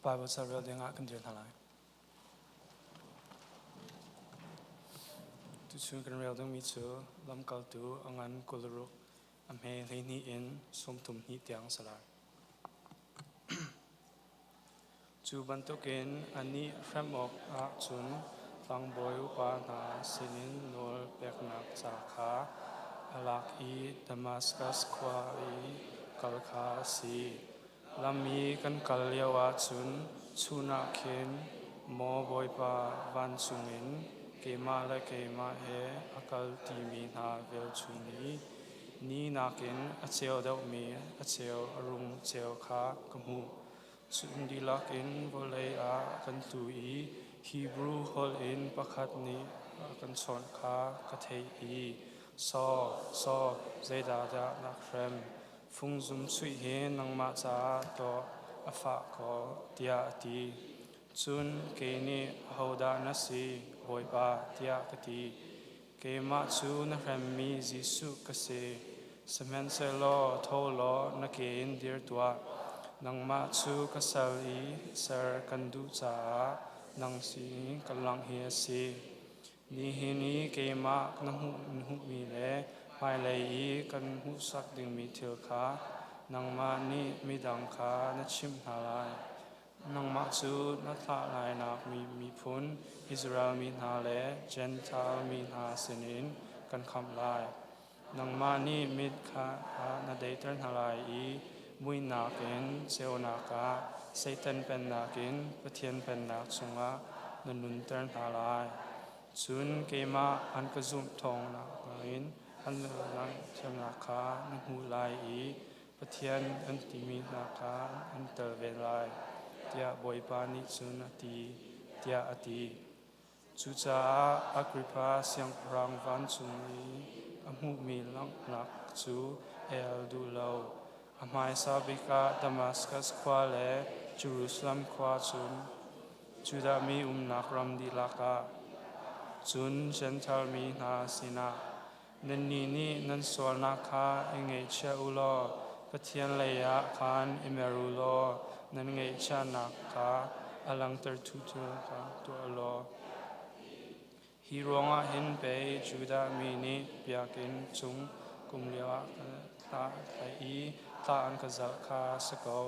Bible ca rel dingah kan dir hna lai. Tuchun kan rel dingmi cu lamkaltu a ngan 26 a hme 12 in 32 tiang a si lai. Cu bantukin anih hrem awk ah cun tlangbawi upa hna sinin nawl peknak ca kha a lak i Damaskas khua i kal kha a si. Lam i kan kal lioah cun chun ah khin, Maw Bawipa, vancung in keimah le keimah he a kal ṭimi hna velchum i ni nakin a ceu deuhmi a ceu a rung ceu kha ka hmuh. Cun dihlak in vawlei ah kan tlu i Hebru holh in pakhat nih a kan chawnh kha ka theih i, Saul, Saul, zeidah dah na hrem? Fungzum chuih hi nangmah caah tawh a fah ko, tiah a ti. Cun kei nih, Ahodah na si, Bawipa? tiah ka ti. Keimah cu na hremmi Jesuh ka si. Sihmanhsehlaw tho law na ke in dir tuah. Nangmah cu ka sal i ser kan duh caah nang sin ka langh hi a si. Nihin i keimah na hmuhmi le hmailei i kan hmuhsak dingmi thil kha nangmah nih midang kha na chimh hna lai. Nangmah cu na thlah lainak mi miphun Israel mi hna le Jentail mi hna sinin kan khamh lai. Nangmah nih mit kha na deiter hna lai i muihnak in ceunak ah, Satan pennak in Pathian pennak chungah na nunter hna lai. Cun keimah an ka zumh thawng in an thiamnak kha na hmuh lai i Pathian an timi hna kha an tel ve lai, tiah Bawipa nih cun a ti, tiah a ti. Cucaah Agrippa siangpahrang vancung i a hmuhmi langhnak cu el duh lo. A hmaisa bik ah Damaskas khua le Jerusalem khua cun Judah mi umnak ram dihlak ah, cun Jentail mi hna sinah Nannih nih nan sualnak kha i ngaihchiah u law Pathian leiah khan i mer u law nan ngaihchiahnak kha a langhtertu thil kha tuah u law hi ruangah hin pei Judah mi nih biakinn cung kum lioah ka tlaih i thla an ka zalh kha a si ko.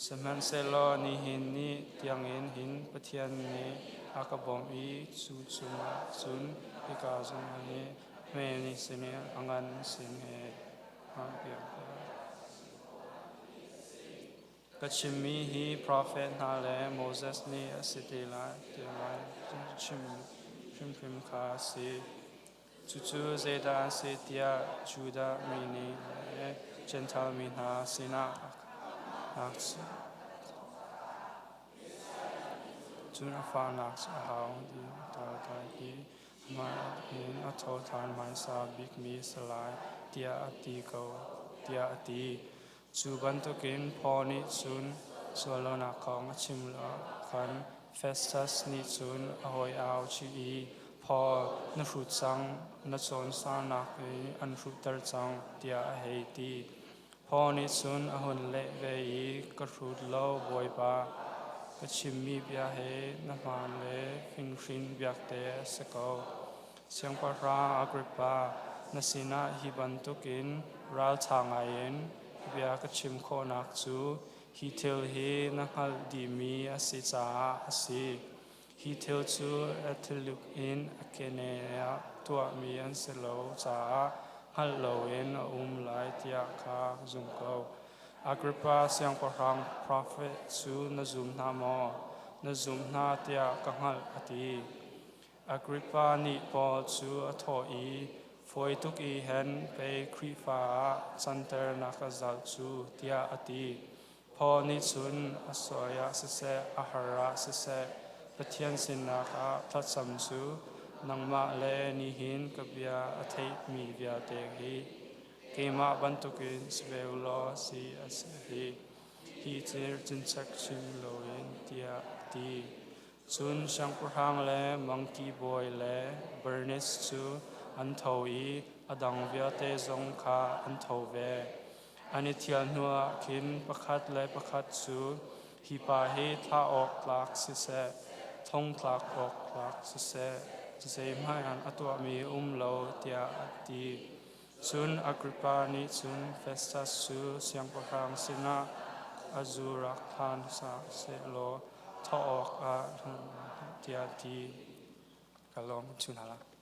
Sihmanhsehlaw nihin ni tiangin hin Pathian nih a ka bawmh i cu chungah cun hika zong hi hme ni sin i a ngan sin he Ka chimmi hi profet hna le Moses nih a si te lai ti lai chim hrimhrim kha a si. Cucu zeidah a si tiah Judah mi nih le Jentail mi hna sinah cun a fahnak a hau ti i amah in a tho ṭhan hmasa bikmi a si lai tiah a ti ko tiah a ti. Cu bantukin Paul nih cun suallonak kong a chim lo khan Festus nih cun a hawi au chih i, Paul, na hrut cang, na cawnsannak i an hruhter cang, tiah a hei ti. Paul nih cun a hun leh ve i, Ka hrut lo, Bawipa, ka chimmi bia he na hmaan le finghrin biakte a si ko. Siangpahrang Agrippa, na sinah hi bantukin ralṭha ngaiin bia ka chim khawhnak cu hi thil hi na hngalh dihmi a si caah a si. Hi thil cu a thiluk in a keneh ah tuahmi an si lo caah hngalh loin a um lai tiah kha zum ko. Agrippa siangpahrang profet cu na zum hna maw? Na zum hna tiah ka hngalh, a ti. Agrippa nih Paul cu a thawh i, Fawi tuk i hen pei Khrihfa ah canter na ka zalh cu, tiah a ti. Paul nih cun a sawi ah siseh, a har ah siseh, Pathian sinak ah thlacam cu nangmah le nihin ka bia a theihmi vialte hi keimah bantukin si ve u law si a si hi. Hi cir cinchek chim loin tiah a ti. Cun siangpahrang le mangki bawi le Bernis cu an tho i a dang vialte zong kha an tho ve. An i thial hnuah khin pakhat le pakhat cu Hi pa hi thlah awk tlak siseh, thong tlak awk tlak siseh, zeihmanh a tuahmi um lo, tiah a ti. Cun Agrippa nih cun Festas cu siangpahrang sinah a zu rak hlan hna sehlaw thawh awkah tiah a ti. Ka lawm. Cu hna la.